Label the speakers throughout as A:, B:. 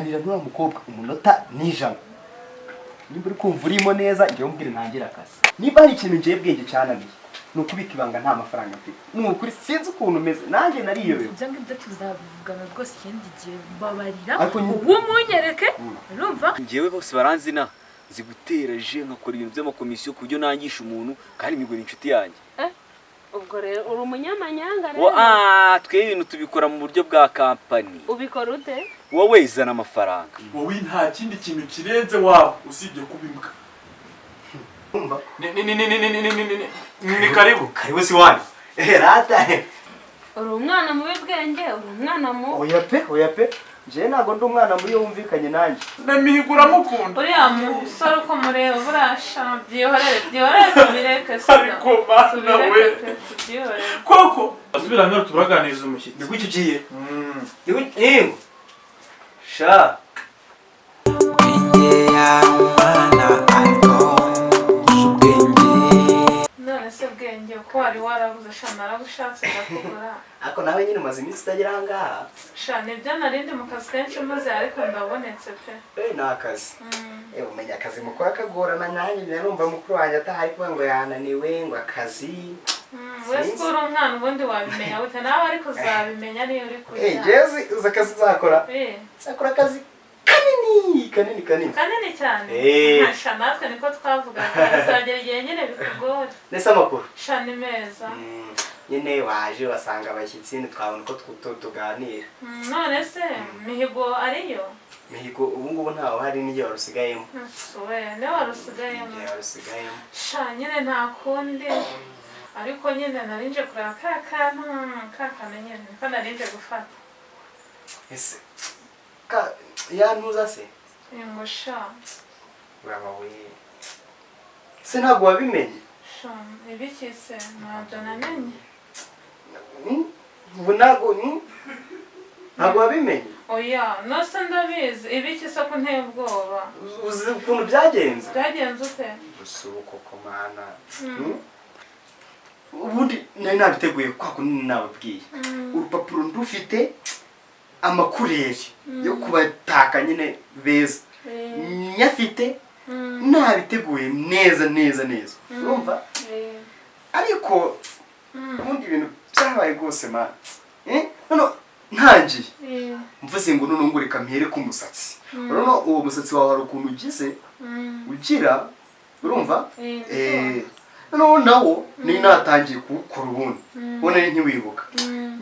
A: Nganira n'uriya mukobwa umunota n'ijana. Nimba uri kumva urimo neza, njyewe umbwire ntangire akazi. Niba hari ikintu ngiye bwenge cyananiye, ni ukubika ibanga nta mafaranga mfite. Ni ukuri sinzi ukuntu umeze, nanjye nariyobewe.
B: Ibyo ngibyo tuzabivugana rwose ikindi gihe, mbabarira.
A: Ariko
B: Ubu munyereke, urumva?
C: Njyewe bose baranzina, nzi gutera je, nkakora ibintu by'amakomisiyo ku buryo nangisha umuntu, kandi Migo ni inshuti yanjye.
D: Ubwo rero uri umunyamanyanga
C: Wo
D: rero.
C: Ah, twe ibintu tubikora mu buryo bwa kampani.
D: Ubikora ute?
C: Wowe izana amafaranga.
E: Wowe nta kindi kintu kirenze waba usibye kuba imbwa.
A: Umva.
E: Ni karibu.
A: Karibu si wanyu, rata.
D: Uri umwana mubi bwenge, uri umwana mubi.
A: Oya pe, oya pe, njyewe ntabwo ndi umwana muri yo, wumvikanye nanjye.
E: Na Mihigo uramukunda?
F: Uriya musore uko mureba buriya sha, byihorere, byihorere, tubireke sibyo?
E: Ariko Mana we!
F: Tubireke pe, tubyihorere.
E: Koko asubira hano turaganiriza umushyitsi.
A: Ni gutyo ugiye? Ni gutyo yego sha.
G: Ubwenge yari umwana ariko gusa ubwenge.
F: None se bwenge, ko wari warabuze sha, naragushatse ndakubura.
A: Ariko nawe nyine umaze iminsi utagera aha ngaha.
F: Sha nibyo, narindi mu kazi kenshi maze, ariko ndabonetse pe.
A: Eh, ni akazi. Eh, umenya akazi mukora kagorana. Nanjye narumva mukuru wanjye atahari kuvuga ngo yananiwe, ngo akazi.
F: Wese ko uri umwana, ubundi wabimenya gute nawe? Ariko uzabimenya niyo uri
A: Eh.
F: kujya.
A: Njyewe uzi akazi nzakora?
F: Eh.
A: Nzakora akazi kanini kanini kanini.
F: Kanini cyane.
A: Eh.
F: Sha natwe niko twavugaga, bizagera igihe nyine bikugora.
A: Ndetse amakuru?
F: Sha ni meza.
A: Nyine waje wasanga abashyitsi, ntitwabona uko tuganira.
F: None se Mihigo ariyo?
A: Mihigo ubu ngubu ntawe uhari, n'igihe warusigayemo.
F: We niwe warusigayemo?
A: Igihe warusigayemo.
F: Sha nyine nta kundi, ariko nyine narinje kureba ka kantu, ka kantu nyine niko narinje gufata.
A: Ese ka ya ntuza se?
F: Ngo sha.
A: Uraba we se, ntabwo wabimenye?
F: Sha ibiki se? Ntabyo namenye.
A: Ubu ntabwo, Ntabwo wabimenye?
F: Oya, nose ndabizi ibiki se ko nteye ubwoba?
A: Uzi ukuntu byagenze?
F: Byagenze ute?
A: Gusa ubu koko mana? Ubundi nari nabiteguye kwa kundi nababwiye, urupapuro ndufite, amakureri yo kubataka nyine beza nyafite, nabiteguye neza neza neza, urumva? Ariko ubundi ibintu byabaye rwose mana. Eh, none ntangiye mvuze ngo none ngo reka mpere ku musatsi. Urabona uwo musatsi wawe hari ukuntu ugize, ugira, urumva? Eh, noneho nawo ni natangiye kuwukora, ubundi ubona ari ntiwibuka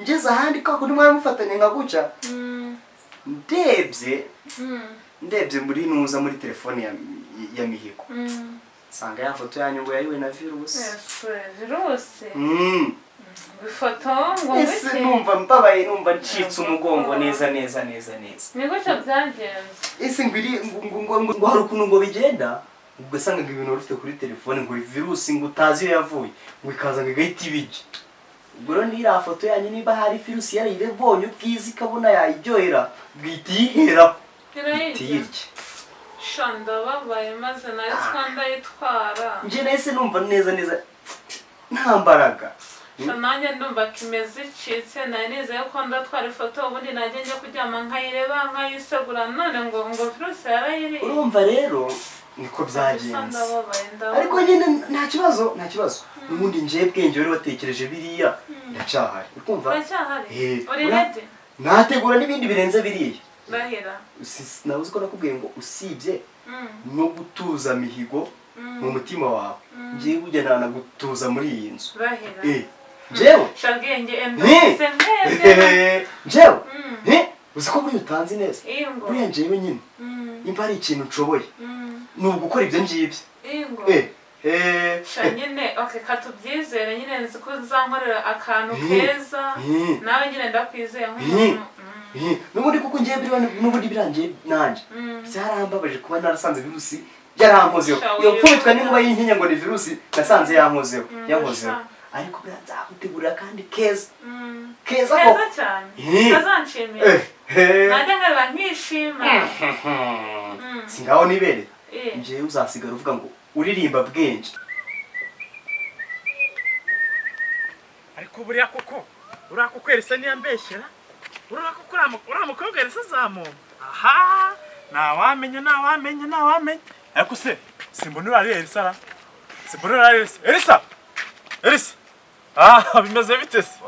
A: ngeze ahandi kwa kundi mwari mufatanye nka gutya, ndebye ndebye muri nuza, muri telefone ya Mihigo, nsanga ya foto yanyu ngo yariwe na virusi.
F: Yesu, virusi?
A: Mm.
F: Ifoto ngo
A: Ese
F: ngwiki?
A: Numva mbabaye, numva ncitse umugongo neza neza neza neza.
F: Ni gutyo byagenze?
A: Ese ngo iri ngo hari ukuntu ngo bigenda, ugasanga ngo ibintu wari ufite kuri telefone ngo virusi ngo utazi iyo yavuye ngo ikaza ngo igahita ibijya. Ubwo rero n'iriya foto yanyu, niba hari virusi yarayibonye ubwiza ikabona yayiryohera, bwihita iyiheraho, ihita
F: Irayirya?
A: iyirya.
F: Sha ndababaye, maze nari two ndayitwara.
A: Njye nahise numva neza neza nta mbaraga.
F: Sha nanjye ndumva kimeze icitse. Nari nizeye ko ndatwara ifoto, ubundi najya njya kuryama nkayireba, nkayisegura, none ngo virusi yarayiriye.
A: Urumva rero niko
F: Gusa
A: byagenze.
F: Ndababaye, ndababaye.
A: Ariko nyine nta kibazo, nta kibazo. N'ubundi njye bwenge wari watekereje biriya ndacyahari, ukumva?
F: Uracyahari?
A: Eh,
F: Uri ready?
A: Nategura n'ibindi birenze biriya.
F: Ndahira.
A: Nabuze ko nakubwiye ngo usibye no gutuza Mihigo mu mutima wawe, ngiye burya nanagutuza muri iyi nzu.
F: Ndahira.
A: Eh, njyewe.
F: Sha bwenge, endose mwebwe.
A: Njyewe. Eh, uzi ko buriya utanzi neza?
F: Ingo.
A: Buriya njyewe nyine nimba hari ikintu nshoboye ni ugukora ibyo ngibyo.
F: Ingo.
A: Eh eh.
F: Sha nyine okay, katubyizere nyine, nzi ko uzankorera akantu keza. Nawe nyine ndakwizeye nk'umuntu.
A: Eh, n'ubundi kuko ngiye biriya, n'ubundi birangiye nanjye byarambabaje kuba narasanze virusi yarankozeho.
F: Sha,
A: Iyo
F: wibuka.
A: nkubitwa n'inkuba y'inkinya ngo ni virusi nasanze yankozeho, yankozeho.
F: Sha.
A: Ariko buriya nzagutegurira kandi keza, keza
F: Keza
A: koko.
F: cyane. Kazanshimisha.
A: Eh, eh.
F: Najya nkareba nkishima.
A: Si ngaho nibereye?
F: Eh.
A: Njyewe uzasigara uvuga ngo uririmba bwenge.
H: Ariko buriya koko uriya koko Elisa ntiyambeshyera? Uriya koko uriya mukobwa Elisa azamumpa?
E: Aha, ntawamenya ntawamenya ntawamenya. Ariko se simbona uriya Elisa ra? Simbona uriya Elisa. Elisa! Elisa! Ah, bimeze bite se?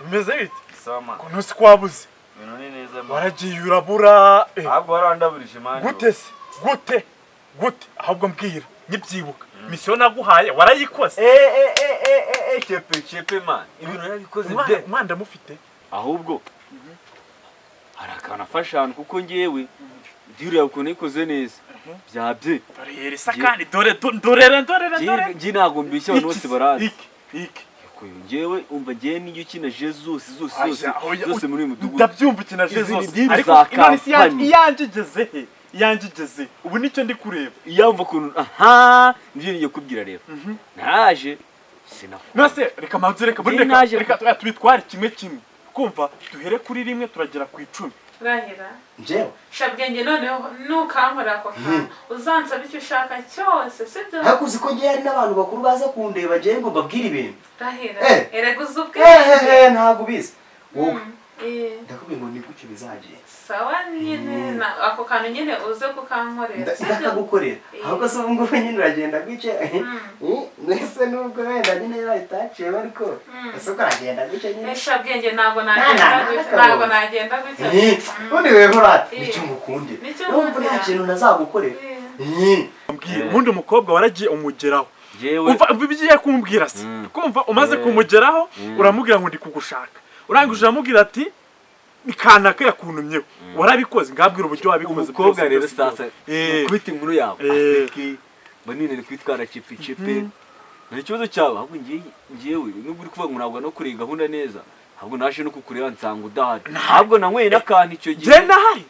E: Bimeze bite?
C: Sama.
E: Ko ntusi ko wabuze?
C: Ibintu ni neza man.
E: Waragiye urabura.
C: Ahubwo warandaburije man.
E: Gute se? Gute? Gute? Ahubwo mbwira, nyibyibuka. Misiyo naguhaye warayikoze.
C: Chepe chepe man. Ibintu yarabikoze be.
E: Umwana ndamufite.
C: Ahubwo hari akantu afasha ahantu kuko ngewe ndiriya ukuntu yikoze neza. Byabye.
E: Dore Elisa kandi dore dore dore dore.
C: Ngi ntabwo mbishya abantu bose barazi.
E: Iki iki.
C: Ngewe umva ngewe niyo ukina je zose zose zose zose muri uyu mudugudu.
E: Ndabyumva ukina je zose.
C: Ariko
E: iyanjye igeze he? Iyanjye igeze. Ubu nicyo ndi kureba.
C: Iyamva ukuntu aha nibyo ngiye kubwira rero. Naje sinakora.
E: Nose reka manze reka buri reka tubitware kimwe kimwe. Kumva duhere kuri rimwe turagera ku 10.
F: Rahira.
A: Njyewe.
F: Shabwenge noneho nukankora ako kantu uzansaba icyo ushaka cyose sibyo?
A: Ariko uzi ko ngiye hari n'abantu bakuru baza kundeba ngiye ngo mbabwire ibintu.
F: Rahira. Erega uzi ubwenge.
A: Ntabwo ubizi. Wowe. Ndakubwiye ngo ni gutyo bizagenda.
F: Sawa nyine ako kantu nyine uze kukankorera.
A: Ndakagukorera. Ahubwo se ubu ngubu nyine uragenda gutya. Mbese nubwo wenda nyine yarayitaciye ariko ese uko aragenda gutya nyine.
F: Shabwenge ntabwo nagenda gutya. Ntabwo nagenda gutya.
A: Ubundi wewe urata nicyo ngukundira. Numva nta kintu nazagukorera.
E: Ubundi umukobwa waragiye umugeraho. Umva ibigiye kumbwira se. Kumva umaze kumugeraho uramubwira ngo ndi kugushaka. Urangije uramubwira ati kanaka yakuntumyeho. Warabikoze ngabwira uburyo wabikoze.
C: Umukobwa rero sasa kubita inkuru yawe aseke banine ni kwitwara chepe chepe. Nta kibazo cyawe ahubwo ngiyewe nubwo uri kuvuga ngo ntabwo no kureba gahunda neza ahubwo naje no kukureba nsanga udahari. Ntabwo nanyweye n'akantu icyo gihe.
E: Nje ndahari.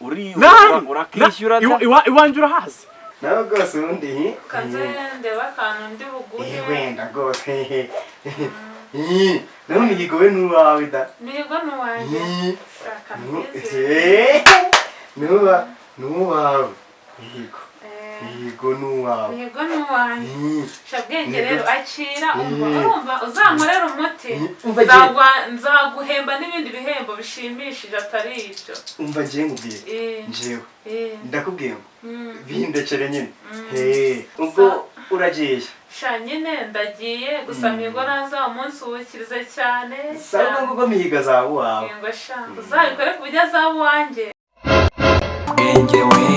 C: Urakishyura
E: iwanjye urahazi.
A: Nawe rwose ubundi
F: kanze ndeba akantu ndi buguhe.
A: Wenda rwose. Nawe Mihigo we n'uwawe da.
F: Mihigo n'uwanjye.
A: N'uwawe. Mihigo. Mihigo n'uwawe.
F: Mihigo n'uwanjye. Shabwenge rero akira urumva uzankorera umuti. Nzaguhemba n'ibindi bihembo bishimishije atari ibyo.
A: Umva ngiye nkubwire. Njyewe. Ndakubwiye ngo bindekere nyine. Ubwo uragiye.
F: Sha nyine ndagiye gusa Mihigo naza umunsi wukirize cyane.
A: Sawa ngo Mihigo azaba uwawe.
F: Ngo sha uzabikore ku buryo azaba uwanjye.
G: Bwenge we